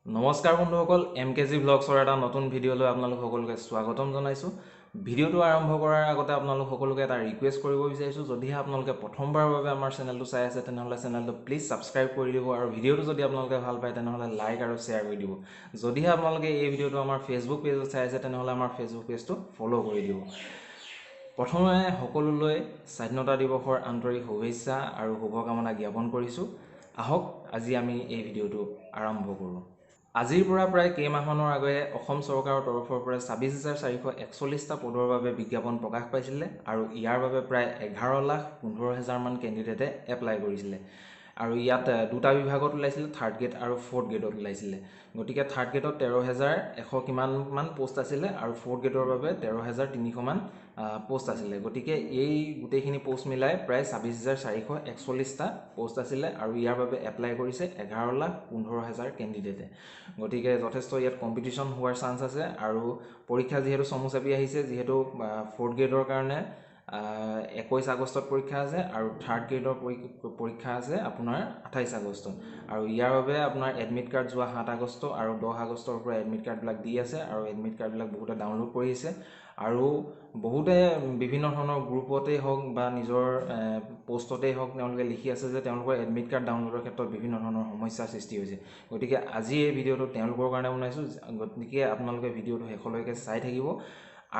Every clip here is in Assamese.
নমস্কাৰ বন্ধুসকল, এম কে জি ভ্লগছৰ এটা নতুন ভিডিঅ'লৈ আপোনালোক সকলোকে স্বাগতম জনাইছোঁ। ভিডিঅ'টো আৰম্ভ কৰাৰ আগতে আপোনালোক সকলোকে এটা ৰিকুৱেষ্ট কৰিব বিচাৰিছোঁ, যদিহে আপোনালোকে প্ৰথমবাৰৰ বাবে আমাৰ চেনেলটো চাই আছে তেনেহ'লে চেনেলটো প্লিজ ছাবস্ক্ৰাইব কৰি দিব আৰু ভিডিঅ'টো যদি আপোনালোকে ভাল পায় তেনেহ'লে লাইক আৰু শ্বেয়াৰ কৰি দিব। যদিহে আপোনালোকে এই ভিডিঅ'টো আমাৰ ফেচবুক পেজত চাই আছে তেনেহ'লে আমাৰ ফেচবুক পেজটো ফ'ল' কৰি দিব। প্ৰথমে সকলোলৈ স্বাধীনতা দিৱসৰ আন্তৰিক শুভেচ্ছা আৰু শুভকামনা জ্ঞাপন কৰিছোঁ। আহক আজি আমি এই ভিডিঅ'টো আৰম্ভ কৰোঁ। আজিৰ পৰা প্ৰায় কেইমাহমানৰ আগেয়ে অসম চৰকাৰৰ তৰফৰ পৰা 26,441টা পদৰ বাবে বিজ্ঞাপন প্ৰকাশ পাইছিলে আৰু ইয়াৰ বাবে প্ৰায় 11,15,000মান কেণ্ডিডেটে এপ্লাই কৰিছিলে আৰু ইয়াত দুটা বিভাগত ওলাইছিলে, থাৰ্ড গ্ৰেড আৰু ফ'ৰ্থ গ্ৰেডত ওলাইছিলে। গতিকে থাৰ্ড গ্ৰেডত 13,100 কিমানমান পোষ্ট আছিলে আৰু ফ'ৰ্থ গ্ৰেডৰ বাবে 13,300মান পোষ্ট আছিলে। গতিকে এই গোটেইখিনি পোষ্ট মিলাই প্ৰায় 26,441টা পোষ্ট আছিলে আৰু ইয়াৰ বাবে এপ্লাই কৰিছে 11,15,000 কেণ্ডিডেটে। গতিকে যথেষ্ট ইয়াত কম্পিটিশ্যন হোৱাৰ চান্স আছে আৰু পৰীক্ষা যিহেতু চমু চাপি আহিছে, যিহেতু ফ'ৰ্থ গ্ৰেডৰ কাৰণে 21 আগষ্টত পৰীক্ষা আছে আৰু থাৰ্ড গ্ৰেডৰ পৰীক্ষা আছে আপোনাৰ 28 আগষ্টত। আৰু ইয়াৰ বাবে আপোনাৰ এডমিট কাৰ্ড যোৱা 7 আগষ্ট আৰু 10 আগষ্টৰ পৰা এডমিট কাৰ্ডবিলাক দি আছে আৰু এডমিট কাৰ্ডবিলাক বহুতে ডাউনলোড কৰিছে আৰু বহুতে বিভিন্ন ধৰণৰ গ্ৰুপতেই হওক বা নিজৰ পষ্টতেই হওক তেওঁলোকে লিখি আছে যে তেওঁলোকৰ এডমিট কাৰ্ড ডাউনলোডৰ ক্ষেত্ৰত বিভিন্ন ধৰণৰ সমস্যাৰ সৃষ্টি হৈছে। গতিকে আজি এই ভিডিঅ'টো তেওঁলোকৰ কাৰণে বনাইছোঁ, গতিকে আপোনালোকে ভিডিঅ'টো শেষলৈকে চাই থাকিব।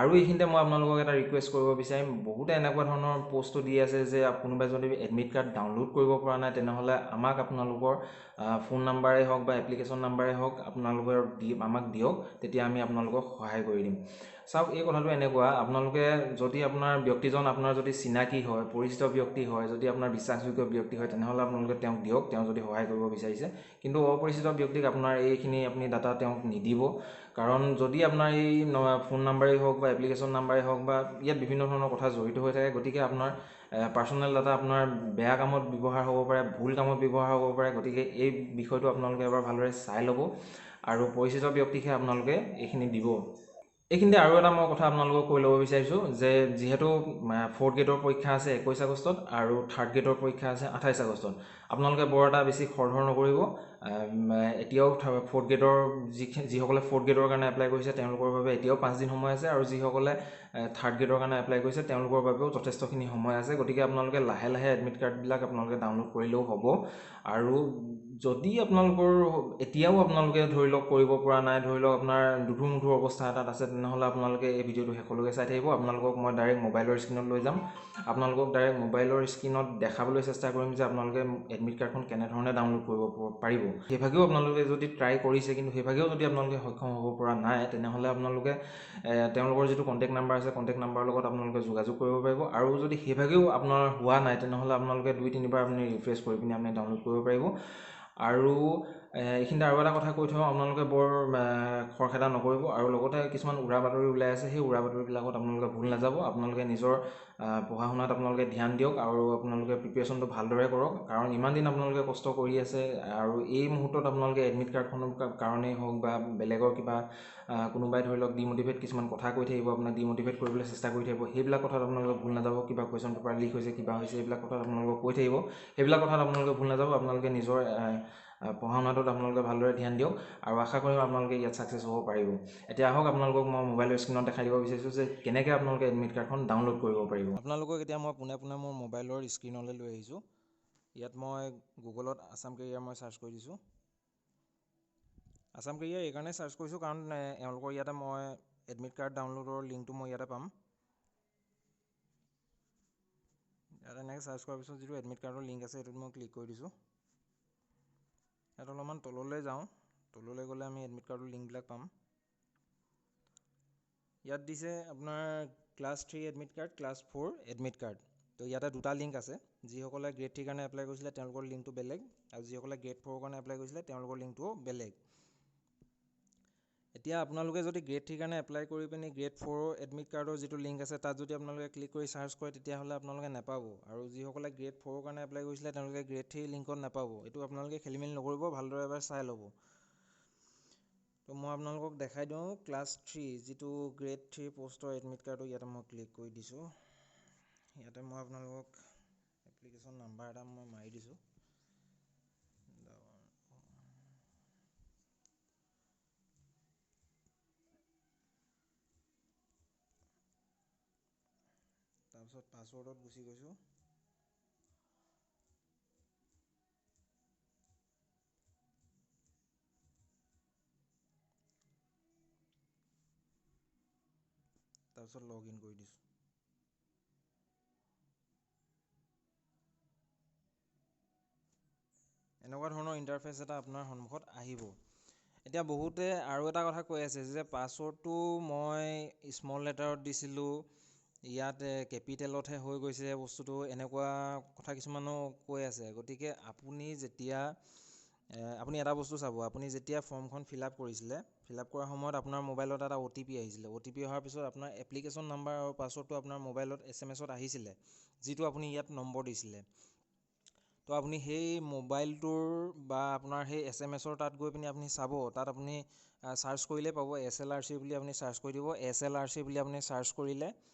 আৰু এইখিনিতে মই আপোনালোকক এটা ৰিকুৱেষ্ট কৰিব বিচাৰিম, বহুতে এনেকুৱা ধৰণৰ পষ্টটো দি আছে যে কোনোবাই যদি এডমিট কাৰ্ড ডাউনলোড কৰিব পৰা নাই তেনেহ'লে আমাক আপোনালোকৰ ফোন নাম্বাৰেই হওক বা এপ্লিকেশ্যন নাম্বাৰেই হওক আপোনালোকৰ দি আমাক দিয়ক, তেতিয়া আমি আপোনালোকক সহায় কৰি দিম। চাওক, এই কথাটো এনেকুৱা, আপোনালোকে যদি আপোনাৰ ব্যক্তিজন আপোনাৰ যদি চিনাকি হয়, পৰিচিত ব্যক্তি হয়, যদি আপোনাৰ বিশ্বাসযোগ্য ব্যক্তি হয় তেনেহ'লে আপোনালোকে তেওঁক দিয়ক, তেওঁ যদি সহায় কৰিব বিচাৰিছে। কিন্তু অপৰিচিত ব্যক্তিক আপোনাৰ এইখিনি আপুনি ডাটা তেওঁক নিদিব, কাৰণ যদি আপোনাৰ এই ফোন নাম্বাৰেই হওক বা এপ্লিকেশ্যন নাম্বাৰেই হওক বা ইয়াত বিভিন্ন ধৰণৰ কথা জড়িত হৈ থাকে, গতিকে আপোনাৰ পাৰ্চনেল ডাটা আপোনাৰ বেয়া কামত ব্যৱহাৰ হ'ব পাৰে, ভুল কামত ব্যৱহাৰ হ'ব পাৰে। গতিকে এই বিষয়টো আপোনালোকে এবাৰ ভালদৰে চাই ল'ব আৰু পৰিচিত ব্যক্তিকহে আপোনালোকে এইখিনি দিব। এইখিনিতে আৰু এটা মই কথা আপোনালোকক কৈ ল'ব বিচাৰিছোঁ যে যিহেতু ফ'ৰ্থ গ্ৰেডৰ পৰীক্ষা আছে 21 আগষ্টত আৰু থাৰ্ড গ্ৰেডৰ পৰীক্ষা আছে 28 আগষ্টত, আপোনালোকে বৰ এটা বেছি খৰধৰ নকৰিব। এতিয়াও ফ'ৰ্থ গ্ৰেডৰ যিসকলে ফ'ৰ্থ গ্ৰেডৰ কাৰণে এপ্লাই কৰিছে তেওঁলোকৰ বাবে এতিয়াও 5 দিন সময় আছে আৰু যিসকলে থাৰ্ড গ্ৰেডৰ কাৰণে এপ্লাই কৰিছে তেওঁলোকৰ বাবেও যথেষ্টখিনি সময় আছে। গতিকে আপোনালোকে লাহে লাহে এডমিট কাৰ্ডবিলাক আপোনালোকে ডাউনলোড কৰিলেও হ'ব। আৰু যদি আপোনালোকৰ এতিয়াও আপোনালোকে ধৰি লওক কৰিব পৰা নাই, ধৰি লওক আপোনাৰ দুধুৰ মুধুৰ অৱস্থা এটাত আছে, তেনেহ'লে আপোনালোকে এই ভিডিঅ'টো শেষলৈকে চাই থাকিব। আপোনালোকক মই ডাইৰেক্ট মোবাইলৰ স্ক্ৰীণত লৈ যাম, আপোনালোকক ডাইৰেক্ট মোবাইলৰ স্ক্ৰীণত দেখাবলৈ চেষ্টা কৰিম যে আপোনালোকে এডমিট কাৰ্ডখন কেনেধৰণে ডাউনলোড কৰিব পাৰিব। সেইভাগেও আপোনালোকে যদি ট্ৰাই কৰিছে কিন্তু সেইভাগেও যদি আপোনালোকে সক্ষম হ'ব পৰা নাই তেনেহ'লে আপোনালোকে তেওঁলোকৰ যিটো কণ্টেক্ট নাম্বাৰ আছে কণ্টেক্ট নাম্বাৰৰ লগত আপোনালোকে যোগাযোগ কৰিব পাৰিব। আৰু যদি সেইভাগেও আপোনাৰ হোৱা নাই তেনেহ'লে আপোনালোকে 2-3 বাৰ আপুনি ৰিফ্ৰেছ কৰি পিনি আপুনি ডাউনলোড কৰিব পাৰিব। আৰু এইখিনিতে আৰু এটা কথা কৈ থওঁ, আপোনালোকে বৰ খৰখেদা নকৰিব আৰু লগতে কিছুমান উৰা বাতৰি ওলাই আছে, সেই উৰা বাতৰিবিলাকত আপোনালোকে ভুল নাযাব। আপোনালোকে নিজৰ পঢ়া শুনাত আপোনালোকে ধ্যান দিয়ক আৰু আপোনালোকে প্ৰিপেৰেশ্যনটো ভালদৰে কৰক, কাৰণ ইমান দিন আপোনালোকে কষ্ট কৰি আছে আৰু এই মুহূৰ্তত আপোনালোকে এডমিট কাৰ্ডখনৰ কাৰণেই হওক বা বেলেগৰ কিবা কোনোবাই ধৰি লওক ডিম'টিভেট কিছুমান কথা কৈ থাকিব, আপোনাক ডিম'টিভেট কৰিবলৈ চেষ্টা কৰি থাকিব, সেইবিলাক কথাত আপোনালোকে ভুল নাযাব। কিবা কুৱেশ্যন পেপাৰ লিক হৈছে, কিবা হৈছে, এইবিলাক কথাত আপোনালোকক কৈ থাকিব, সেইবিলাক কথাত আপোনালোকে ভুল নাযাব। আপোনালোকে নিজৰ পঢ়া শুনাটোত আপোনালোকে ভালদৰে ধ্যান দিয়ক আৰু আশা কৰিম আপোনালোকে ইয়াত ছাকচেছ হ'ব পাৰিব। এতিয়া আহক আপোনালোকক মই মোবাইলৰ স্ক্ৰীণত দেখাই দিব বিচাৰিছোঁ যে কেনেকৈ আপোনালোকে এডমিট কাৰ্ডখন ডাউনলোড কৰিব পাৰিব। আপোনালোকক এতিয়া মই পোনে পোনে মোৰ মোবাইলৰ স্ক্ৰীণলৈ লৈ আহিছোঁ। ইয়াত মই গুগলত আছাম কেৰিয়াৰ মই চাৰ্চ কৰি দিছোঁ। আছাম কেৰিয়াৰ এইকাৰণেই চাৰ্চ কৰিছোঁ কাৰণ এওঁলোকৰ ইয়াতে মই এডমিট কাৰ্ড ডাউনলোডৰ লিংকটো মই ইয়াতে পাম। ইয়াত এনেকৈ চাৰ্চ কৰাৰ পিছত যিটো এডমিট কাৰ্ডৰ লিংক আছে সেইটোত মই ক্লিক কৰি দিছোঁ। ইয়াত অলপমান তললৈ যাওঁ, তললৈ গ'লে আমি এডমিট কাৰ্ডৰ লিংকবিলাক পাম। ইয়াত দিছে আপোনাৰ class 3 admit card, class 4 admit card. তো ইয়াতে দুটা লিংক আছে, যিসকলে গ্ৰেড 3ৰ কাৰণে এপ্লাই কৰিছিলে তেওঁলোকৰ লিংকটো বেলেগ আৰু যিসকলে গ্ৰেড 4ৰ কাৰণে এপ্লাই কৰিছিলে তেওঁলোকৰ লিংকটোও বেলেগ। এতিয়া আপোনালোকে যদি গ্ৰেড 3ৰ কাৰণে এপ্লাই কৰি পিনি গ্ৰেড 4ৰ এডমিট কাৰ্ডৰ যিটো লিংক আছে তাত যদি আপোনালোকে ক্লিক কৰি চাৰ্চ কৰে তেতিয়াহ'লে আপোনালোকে নাপাব, আৰু যিসকলে গ্ৰেড 4ৰ কাৰণে এপ্লাই কৰিছিলে তেওঁলোকে গ্ৰেড 3 লিংকত নাপাব। এইটো আপোনালোকে খেলি মেলি নকৰিব, ভালদৰে এবাৰ চাই ল'ব। তো মই আপোনালোকক দেখাই দিওঁ ক্লাছ 3 যিটো গ্ৰেড 3 পষ্টৰ এডমিট কাৰ্ডটো ইয়াতে মই ক্লিক কৰি দিছোঁ। ইয়াতে মই আপোনালোকক এপ্লিকেশ্যন নাম্বাৰ এটা মই মাৰি দিছোঁ। তাৰপিছত পাছৱৰ্ডত গুচি গৈছোঁ। তাৰপিছত লগ ইন কৰি দিছোঁ। এনেকুৱা ধৰণৰ ইণ্টাৰফেচ এটা আপোনাৰ সন্মুখত আহিব। এতিয়া বহুতে আৰু এটা কথা কৈ আছে যে পাছৱৰ্ডটো মই স্মল লেটাৰত দিছিলোঁ, ইয়াত কেপিটেলতহে হৈ গৈছে বস্তুটো, এনেকুৱা কথা কিছুমানো কৈ আছে। গতিকে আপুনি যেতিয়া আপুনি এটা বস্তু চাব, আপুনি যেতিয়া ফৰ্মখন ফিল আপ কৰিছিলে, ফিল আপ কৰাৰ সময়ত আপোনাৰ মোবাইলত এটা অ' টি পি আহিছিলে। অ' টি পি অহাৰ পিছত আপোনাৰ এপ্লিকেশ্যন নাম্বাৰ আৰু পাছৱৰ্ডটো আপোনাৰ মোবাইলত এছ এম এছত আহিছিলে, যিটো আপুনি ইয়াত নম্বৰ দিছিলে। তো আপুনি সেই মোবাইলটোৰ বা আপোনাৰ সেই এছ এম এছৰ তাত গৈ পিনি আপুনি চাব, তাত আপুনি চাৰ্চ কৰিলেই পাব, এছ এল আৰ চি বুলি আপুনি চাৰ্চ কৰি দিব। এছ এল আৰ চি বুলি আপুনি চাৰ্চ কৰিলে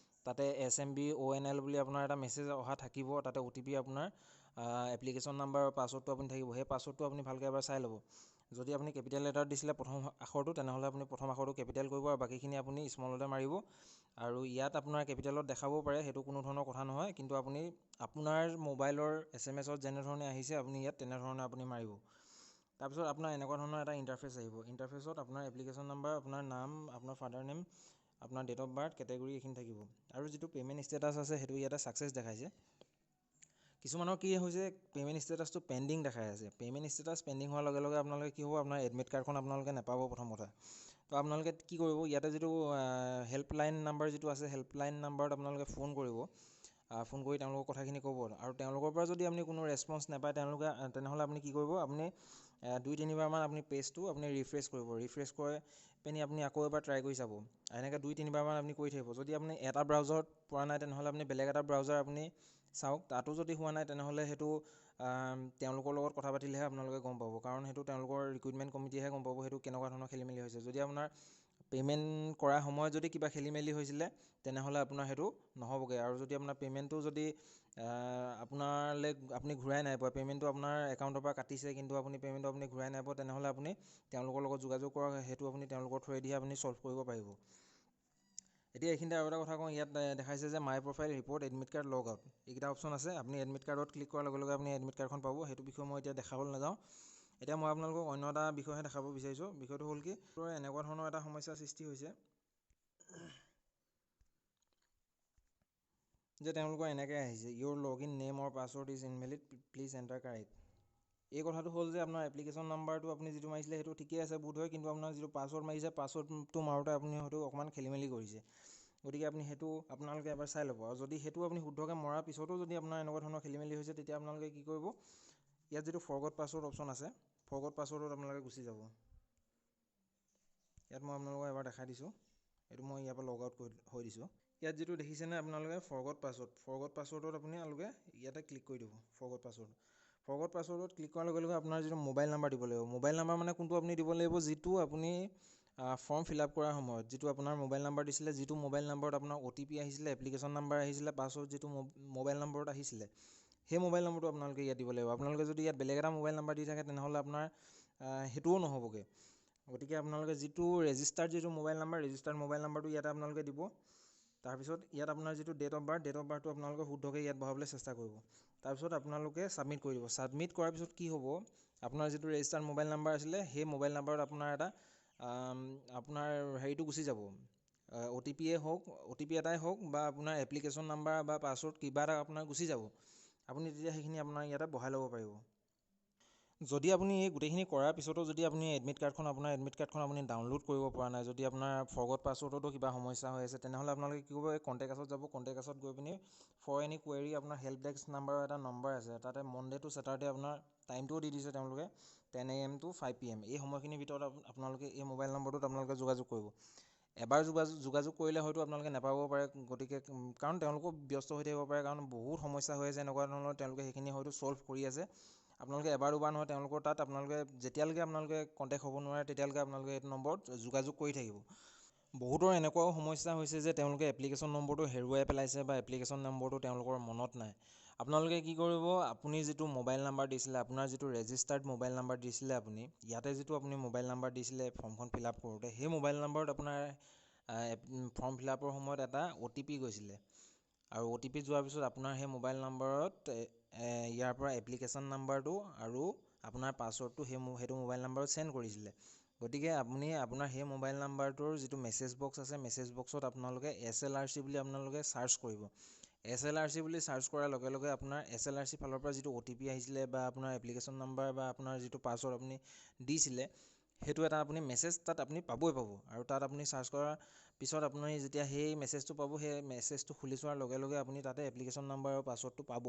তাতে S M B O N L বুলি আপোনাৰ এটা মেছেজ অহা থাকিব। তাতে অ' টি পি আপোনাৰ এপ্লিকেশ্যন নাম্বাৰ আৰু পাছৱৰ্ডটো আপুনি থাকিব। সেই পাছৱৰ্ডটো আপুনি ভালকৈ এবাৰ চাই ল'ব। যদি আপুনি কেপিটেল লেটাৰত দিছিলে প্ৰথম আখৰটো, তেনেহ'লে আপুনি প্ৰথম আখৰটো কেপিটেল কৰিব আৰু বাকীখিনি আপুনি স্মলতে মাৰিব। আৰু ইয়াত আপোনাৰ কেপিটেলত দেখাবও পাৰে, সেইটো কোনো ধৰণৰ কথা নহয়, কিন্তু আপুনি আপোনাৰ মোবাইলৰ এছ এম এছত যেনেধৰণে আহিছে আপুনি ইয়াত তেনেধৰণে আপুনি মাৰিব। তাৰপিছত আপোনাৰ এনেকুৱা ধৰণৰ এটা ইণ্টাৰফেচ আহিব। ইণ্টাৰফেচত আপোনাৰ এপ্লিকেশ্যন নাম্বাৰ, আপোনাৰ নাম, আপোনাৰ ফাদাৰ নেম, আপোনাৰ ডেট অফ বাৰ্থ, কেটেগৰী এইখিনি থাকিব। আৰু যিটো পে'মেণ্ট ষ্টেটাছ আছে সেইটো ইয়াতে ছাকচেছ দেখাইছে। কিছুমানৰ কি হৈছে, পে'মেণ্ট ষ্টেটাছটো পেণ্ডিং দেখাই আছে। পে'মেণ্ট ষ্টেটাছ পেণ্ডিং হোৱাৰ লগে লগে আপোনালোকে কি হ'ব, আপোনাৰ এডমিট কাৰ্ডখন আপোনালোকে নাপাব প্ৰথম কথা। তো আপোনালোকে কি কৰিব, ইয়াতে যিটো হেল্পলাইন নাম্বাৰ যিটো আছে, হেল্পলাইন নাম্বাৰত আপোনালোকে ফোন কৰিব। ফোন কৰি তেওঁলোকৰ কথাখিনি ক'ব। আৰু তেওঁলোকৰ পৰা যদি আপুনি কোনো ৰেছপন্স নাপায় তেওঁলোকে, তেনেহ'লে আপুনি কি কৰিব, আপুনি 2-3 বাৰমান আপুনি পেজটো আপুনি ৰিফ্ৰেছ কৰিব। ৰিফ্ৰেছ কৰি পিনি আপুনি আকৌ এবাৰ ট্ৰাই কৰি চাব। এনেকৈ 2-3 বাৰমান আপুনি কৰি থাকিব। যদি আপুনি এটা ব্ৰাউজাৰত পোৱা নাই, তেনেহ'লে আপুনি বেলেগ এটা ব্ৰাউজাৰ আপুনি চাওক। তাতো যদি হোৱা নাই, তেনেহ'লে সেইটো তেওঁলোকৰ লগত কথা পাতিলেহে আপোনালোকে গম পাব, কাৰণ সেইটো তেওঁলোকৰ ৰিক্ৰুইটমেণ্ট কমিটিয়েহে গম পাব সেইটো কেনেকুৱা ধৰণৰ খেলি মেলি হৈছে। যদি আপোনাৰ পে'মেণ্ট কৰাৰ সময়ত যদি কিবা খেলি মেলি হৈছিলে, তেনেহ'লে আপোনাৰ সেইটো নহ'বগৈ। আৰু যদি আপোনাৰ পে'মেণ্টটো যদি আপোনালৈ আপুনি ঘূৰাই নাই পোৱা, পে'মেণ্টটো আপোনাৰ একাউণ্টৰ পৰা কাটিছে কিন্তু আপুনি পে'মেণ্টটো আপুনি ঘূৰাই নাই পোৱা, তেনেহ'লে আপুনি তেওঁলোকৰ লগত যোগাযোগ কৰক। সেইটো আপুনি তেওঁলোকৰ থ্ৰুৱেদিহে আপুনি ছল্ভ কৰিব পাৰিব। এতিয়া এইখিনিতে আৰু এটা কথা কওঁ, ইয়াত দেখাইছে যে my profile, report, admit card, log out, এইকেইটা অপশ্যন আছে। আপুনি এডমিট কাৰ্ডত ক্লিক কৰাৰ লগে লগে আপুনি এডমিট কাৰ্ডখন পাব। সেইটো বিষয়ে মই এতিয়া দেখাবলৈ নাযাওঁ। এতিয়া মই আপোনালোকক অন্য এটা বিষয়েহে দেখাব বিচাৰিছোঁ। বিষয়টো হ'ল কি, এনেকুৱা ধৰণৰ এটা সমস্যাৰ সৃষ্টি হৈছে যে তেওঁলোকৰ এনেকৈ আহিছে, "Your log in name or password is invalid, please enter correct." এই কথাটো হ'ল যে আপোনাৰ এপ্লিকেশ্যন নাম্বাৰটো আপুনি যিটো মাৰিছিলে সেইটো ঠিকেই আছে বোধহয়, কিন্তু আপোনাৰ যিটো পাছৱৰ্ড মাৰিছে, পাছৱৰ্ডটো মাৰোঁতে আপুনি হয়তো অকণমান খেলি মেলি কৰিছে। গতিকে আপুনি সেইটো আপোনালোকে এবাৰ চাই ল'ব। আৰু যদি সেইটো আপুনি শুদ্ধকৈ মৰাৰ পিছতো যদি আপোনাৰ এনেকুৱা ধৰণৰ খেলি মেলি হৈছে, তেতিয়া আপোনালোকে কি কৰিব, ইয়াত যিটো ফৰগট পাছৱৰ্ড অপশ্যন আছে, ফৰগট পাছৱৰ্ডত আপোনালোকে গুচি যাব। ইয়াত মই আপোনালোকক এবাৰ দেখাই দিছোঁ। এইটো মই ইয়াৰ পৰা লগ আউট কৰি হৈ দিছোঁ। ইয়াত যিটো দেখিছেনে আপোনালোকে ফৰগট পাছৱৰ্ড, ফৰগট পাছৱৰ্ডত আপোনালোকে ইয়াতে ক্লিক কৰি দিব। ফৰগট পাছৱৰ্ড, ফৰগট পাছৱৰ্ডত ক্লিক কৰাৰ লগে লগে আপোনাৰ যিটো মোবাইল নাম্বাৰ দিব লাগিব, মোবাইল নাম্বাৰ মানে কোনটো আপুনি দিব লাগিব, যিটো আপুনি ফৰ্ম ফিল আপ কৰাৰ সময়ত যিটো আপোনাৰ মোবাইল নাম্বাৰ দিছিলে, যিটো মোবাইল নাম্বাৰত আপোনাৰ অ' টি পি আহিছিলে, এপ্লিকেশ্যন নাম্বাৰ আহিছিলে, পাছৱৰ্ড যিটো মোবাইল নম্বৰত আহিছিলে, সেই মোবাইল নম্বৰটো আপোনালোকে ইয়াত দিব লাগিব। আপোনালোকে যদি ইয়াত বেলেগ এটা মোবাইল নাম্বাৰ দি থাকে, তেনেহ'লে আপোনাৰ সেইটোও নহ'বগৈ। গতিকে আপোনালোকে যিটো ৰেজিষ্টাৰ্ড যিটো মোবাইল নাম্বাৰ, ৰেজিষ্টাৰ্ড মোবাইল নাম্বাৰটো ইয়াতে আপোনালোকে দিব। তাৰপিছত ইয়াত আপোনাৰ যিটো date of birth, date of বাৰ্থটো আপোনালোকে শুদ্ধকৈ ইয়াত বহাবলৈ চেষ্টা কৰিব। তাৰপিছত আপোনালোকে ছাবমিট কৰি দিব। ছাবমিট কৰাৰ পিছত কি হ'ব, আপোনাৰ যিটো ৰেজিষ্টাৰ্ড মোবাইল নাম্বাৰ আছিলে, সেই মোবাইল নাম্বাৰত আপোনাৰ এটা আপোনাৰ হেৰিটো গুচি যাব। অ' টি পিয়ে হওক, অ' টি পি এটাই হওক বা আপোনাৰ এপ্লিকেশ্যন নাম্বাৰ বা পাছৱৰ্ড কিবা এটা আপোনাৰ গুচি যাব। আপুনি তেতিয়া সেইখিনি আপোনাৰ ইয়াতে বহাই ল'ব পাৰিব। যদি আপুনি এই গোটেইখিনি কৰাৰ পিছতো যদি আপুনি এডমিট কাৰ্ডখন, আপোনাৰ এডমিট কাৰ্ডখন আপুনি ডাউনলোড কৰিব পৰা নাই, যদি আপোনাৰ ফৰগট পাছৱৰ্ডতো কিবা সমস্যা হৈ আছে, তেনেহ'লে আপোনালোকে কি কৰিব, এই কণ্টেক্ট আছত যাব। কণ্টেক্ট আছত গৈ পিনি ফৰ এনি কুৱেৰী আপোনাৰ হেল্প ডেস্ক নাম্বাৰৰ এটা নম্বৰ আছে। তাতে মনডে টু ছেটাৰডে আপোনাৰ টাইমটোও দি দিছে তেওঁলোকে, 10 AM to 5 PM। এই সময়খিনিৰ ভিতৰত আপোনালোকে এই মোবাইল নম্বৰটোত আপোনালোকে যোগাযোগ কৰিব। এবাৰ যোগাযোগ কৰিলে হয়তো আপোনালোকে নাপাব পাৰে। গতিকে কাৰণ তেওঁলোকো ব্যস্ত হৈ থাকিব পাৰে, কাৰণ বহুত সমস্যা হৈ আছে এনেকুৱা ধৰণৰ, তেওঁলোকে সেইখিনি হয়তো ছল্ভ কৰি আছে। আপোনালোকে এবাৰ দুবাৰ নহয়, তেওঁলোকৰ তাত আপোনালোকে যেতিয়ালৈকে আপোনালোকে কণ্টেক্ট হ'ব নোৱাৰে, তেতিয়ালৈকে আপোনালোকে এইটো নম্বৰত যোগাযোগ কৰি থাকিব। বহুতৰ এনেকুৱাও সমস্যা হৈছে যে তেওঁলোকে এপ্লিকেশ্যন নম্বৰটো হেৰুৱাই পেলাইছে বা এপ্লিকেশ্যন নম্বৰটো তেওঁলোকৰ মনত নাই। আপোনালোকে কি কৰিব, আপুনি যিটো মোবাইল নাম্বাৰ দিছিলে, আপোনাৰ যিটো ৰেজিষ্টাৰ্ড মোবাইল নাম্বাৰ দিছিলে, আপুনি ইয়াতে যিটো আপুনি মোবাইল নাম্বাৰ দিছিলে ফৰ্মখন ফিল আপ কৰোঁতে, সেই মোবাইল নাম্বাৰত আপোনাৰ ফৰ্ম ফিল আপৰ সময়ত এটা অ' টি পি গৈছিলে। আৰু অ' টি পি যোৱাৰ পিছত আপোনাৰ সেই মোবাইল নাম্বাৰত ইয়াৰ পৰা এপ্লিকেশ্যন নাম্বাৰটো আৰু আপোনাৰ পাছৱৰ্ডটো সেইটো মোবাইল নাম্বাৰত চেণ্ড কৰিছিলে। গতিকে আপুনি আপোনাৰ সেই মোবাইল নাম্বাৰটোৰ যিটো মেছেজ বক্স আছে, মেছেজ বক্সত আপোনালোকে এছ এল আৰ চি বুলি আপোনালোকে চাৰ্চ কৰিব। এছ এল আৰ চি বুলি চাৰ্চ কৰাৰ লগে লগে আপোনাৰ এছ এল আৰ চি ফালৰ পৰা যিটো অ' টি পি আহিছিলে বা আপোনাৰ এপ্লিকেশ্যন নাম্বাৰ বা আপোনাৰ যিটো পাছৱৰ্ড আপুনি দিছিলে, সেইটো এটা আপুনি মেছেজ তাত আপুনি পাবই পাব। আৰু তাত আপুনি চাৰ্চ কৰাৰ পিছত আপুনি যেতিয়া সেই মেছেজটো পাব, সেই মেছেজটো খুলি চোৱাৰ লগে লগে আপুনি তাতে এপ্লিকেশ্যন নাম্বাৰ আৰু পাছৱৰ্ডটো পাব।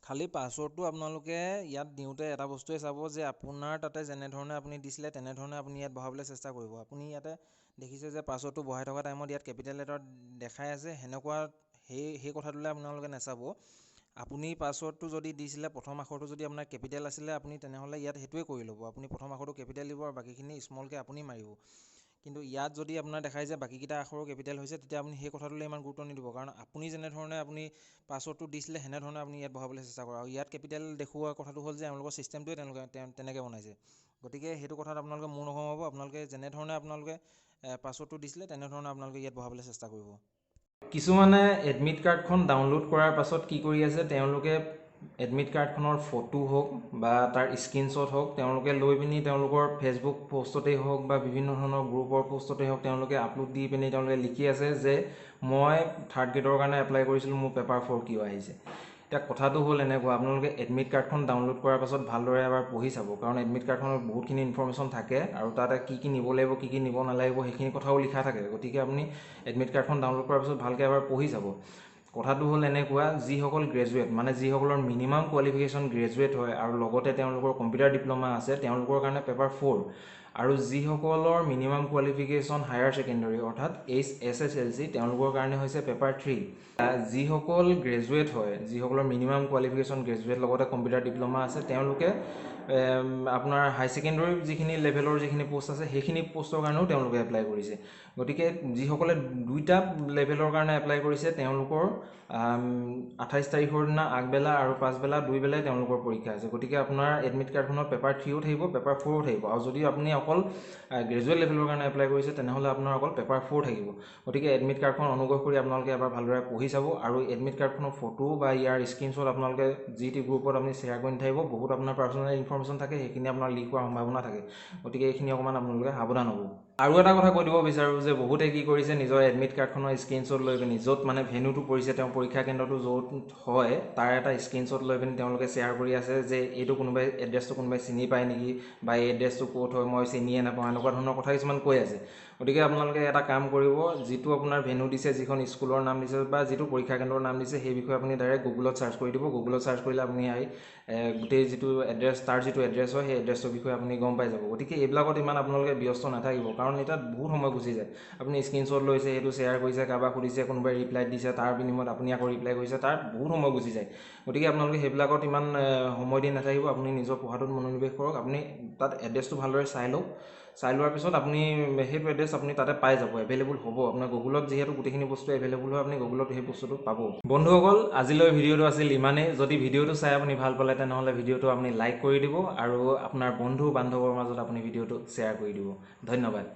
খালি পাছৱৰ্ডটো আপোনালোকে ইয়াত দিওঁতে এটা বস্তুৱে চাব যে আপোনাৰ তাতে যেনেধৰণে আপুনি দিছিলে তেনেধৰণে আপুনি ইয়াত বহাবলৈ চেষ্টা কৰিব। আপুনি ইয়াতে দেখিছে যে পাছৱৰ্ডটো বহাই থকা টাইমত ইয়াত কেপিটেল লেটাৰত দেখাই আছে, সেনেকুৱা সেই কথাটোলৈ আপোনালোকে নাচাব। আপুনি পাছৱৰ্ডটো যদি দিছিলে, প্ৰথম আখৰটো যদি আপোনাৰ কেপিটেল আছিলে, আপুনি তেনেহ'লে ইয়াত সেইটোৱে কৰি ল'ব। আপুনি প্ৰথম আখৰটো কেপিটেল দিব আৰু বাকীখিনি স্মলকৈ আপুনি মাৰিব। কিন্তু ইয়াত যদি আপোনাৰ দেখাই যে বাকীকেইটা আখৰো কেপিটেল হৈছে, তেতিয়া আপুনি সেই কথাটোলৈ ইমান গুৰুত্ব নিদিব, কাৰণ আপুনি যেনেধৰণে আপুনি পাছৱৰ্ডটো দিছিলে সেনেধৰণে আপুনি ইয়াত বহাবলৈ চেষ্টা কৰক। আৰু ইয়াত কেপিটেল দেখুওৱা কথাটো হ'ল যে এওঁলোকৰ ছিষ্টেমটোৱে তেওঁলোকে তেনেকৈ বনাইছে। গতিকে সেইটো কথাত আপোনালোকে মূৰ নঘমাব। আপোনালোকে যেনেধৰণে আপোনালোকে পাছৱৰ্ডটো দিছিলে তেনেধৰণে আপোনালোকে ইয়াত বহাবলৈ চেষ্টা কৰিব। কিছুমানে এডমিট কাৰ্ডখন ডাউনলোড কৰাৰ পাছত কি কৰি আছে, তেওঁলোকে এডমিট কাৰ্ডখনৰ ফটো হওক বা তাৰ স্ক্ৰীনশ্বট হওক তেওঁলোকে লৈ পিনি তেওঁলোকৰ ফেচবুক পষ্টতেই হওক বা বিভিন্ন ধৰণৰ গ্ৰুপৰ পষ্টতেই হওক তেওঁলোকে আপলোড দি পিনি তেওঁলোকে লিখি আছে যে মই থাৰ্ড গ্ৰেডৰ কাৰণে এপ্লাই কৰিছিলোঁ, মোৰ পেপাৰ 4 কিয় আহিছে। এতিয়া কথাটো হ'ল এনেকুৱা, আপোনালোকে এডমিট কাৰ্ডখন ডাউনলোড কৰাৰ পাছত ভালদৰে এবাৰ পঢ়ি চাব, কাৰণ এডমিট কাৰ্ডখনত বহুতখিনি ইনফৰ্মেশ্যন থাকে আৰু তাতে কি কি নিব লাগিব, কি কি নিব নালাগিব সেইখিনি কথাও লিখা থাকে। গতিকে আপুনি এডমিট কাৰ্ডখন ডাউনলোড কৰাৰ পাছত ভালকৈ এবাৰ পঢ়ি চাব। কথাটো হ'ল এনেকুৱা, যিসকল গ্ৰেজুৱেট, মানে যিসকলৰ মিনিমাম কোৱালিফিকেশ্যন গ্ৰেজুৱেট হয় আৰু লগতে তেওঁলোকৰ কম্পিউটাৰ ডিপ্ল'মা আছে, তেওঁলোকৰ কাৰণে পেপাৰ 4, আৰু যিসকলৰ মিনিমাম কোৱালিফিকেশ্যন হায়াৰ ছেকেণ্ডেৰী অৰ্থাৎ H S S L C, তেওঁলোকৰ কাৰণে হৈছে পেপাৰ 3। যিসকল গ্ৰেজুৱেট হয়, যিসকলৰ মিনিমাম কোৱালিফিকেশ্যন গ্ৰেজুৱেট লগতে কম্পিউটাৰ ডিপ্ল'মা আছে, তেওঁলোকে আপোনাৰ হাই ছেকেণ্ডেৰী যিখিনি লেভেলৰ যিখিনি পষ্ট আছে সেইখিনি পষ্টৰ কাৰণেও তেওঁলোকে এপ্লাই কৰিছে। গতিকে যিসকলে দুইটা লেভেলৰ কাৰণে এপ্লাই কৰিছে তেওঁলোকৰ 28 তাৰিখৰ দিনা আগবেলা আৰু পাছবেলা দুই বেলাই তেওঁলোকৰ পৰীক্ষা আছে। গতিকে আপোনাৰ এডমিট কাৰ্ডখনত পেপাৰ 3ও থাকিব, পেপাৰ 4ও থাকিব। আৰু যদি আপুনি অকল গ্ৰেজুৱেট লেভেলৰ কাৰণে এপ্লাই কৰিছে তেনেহ'লে আপোনাৰ অকল পেপাৰ 4 থাকিব। গতিকে এডমিট কাৰ্ডখন অনুগ্ৰহ কৰি আপোনালোকে এবাৰ ভালদৰে পঢ়ি চাব আৰু এডমিট কাৰ্ডখনৰ ফটো বা ইয়াৰ স্ক্ৰীনশ্বট আপোনালোকে যি টি গ্ৰুপত আপুনি শ্বেয়াৰ কৰি নাথাকিব, বহুত আপোনাৰ পাৰ্চনেল ইনফৰ্মেশ্যন থাকে, সেইখিনি আপোনাৰ লিক হোৱাৰ সম্ভাৱনা থাকে। গতিকে এইখিনি অকণমান আপোনালোকে সাৱধান হ'ব। আৰু এটা কথা কৈ দিব বিচাৰোঁ যে বহুতে কি কৰিছে, নিজৰ এডমিট কাৰ্ডখনৰ স্ক্ৰীনশ্বট লৈ পিনি য'ত মানে ভেন্যুটো পৰিছে, তেওঁ পৰীক্ষা কেন্দ্ৰটো য'ত হয় তাৰ এটা স্ক্ৰীনশ্বট লৈ পিনি তেওঁলোকে শ্বেয়াৰ কৰি আছে যে এইটো কোনোবাই এড্ৰেছটো কোনোবাই চিনি পায় নেকি বা এই এড্ৰেছটো ক'ত হয় মই চিনিয়ে নাপাওঁ, এনেকুৱা ধৰণৰ কথা কিছুমান কৈ আছে। গতিকে আপোনালোকে এটা কাম কৰিব, যিটো আপোনাৰ ভেন্যু দিছে, যিখন স্কুলৰ নাম দিছে বা যিটো পৰীক্ষা কেন্দ্ৰৰ নাম দিছে সেই বিষয়ে আপুনি ডাইৰেক্ট গুগলত চাৰ্চ কৰি দিব। গুগলত চাৰ্চ কৰিলে আপুনি আহি গোটেই যিটো এড্ৰেছ, তাৰ যিটো এড্ৰেছ হয় সেই এড্ৰেছটোৰ বিষয়ে আপুনি গম পাই যাব। গতিকে এইবিলাকত ইমান আপোনালোকে ব্যস্ত নাথাকিব, কাৰণ এতিয়া বহুত সময় গুচি যায়। আপুনি স্ক্ৰীনশ্বট লৈছে, সেইটো শ্বেয়াৰ কৰিছে, কাৰোবাক সুধিছে, কোনোবাই ৰিপ্লাই দিছে, তাৰ বিনিময়ত আপুনি আকৌ ৰিপ্লাই কৰিছে, তাৰ বহুত সময় গুচি যায়। গতিকে আপোনালোকে সেইবিলাকত ইমান সময় দি নাথাকিব, আপুনি নিজৰ পঢ়াটোত মনোনিৱেশ কৰক। আপুনি তাত এড্ৰেছটো ভালদৰে চাই লওক, চাই লোৱাৰ পিছত আপুনি সেইটো এড্ৰেছ আপুনি তাতে পাই যাব, এভেইলেবল হ'ব। আপোনাৰ গুগলত যিহেতু গোটেইখিনি বস্তু এভেইলেবল হয়, আপুনি গুগলত সেই বস্তুটো পাব। বন্ধুসকল, আজিলৈ ভিডিঅ'টো আছিল ইমানেই। যদি ভিডিঅ'টো চাই আপুনি ভাল পালে তেনেহ'লে ভিডিঅ'টো আপুনি লাইক কৰি দিব আৰু আপোনাৰ বন্ধু বান্ধৱৰ মাজত আপুনি ভিডিঅ'টো শ্বেয়াৰ কৰি দিব। ধন্যবাদ।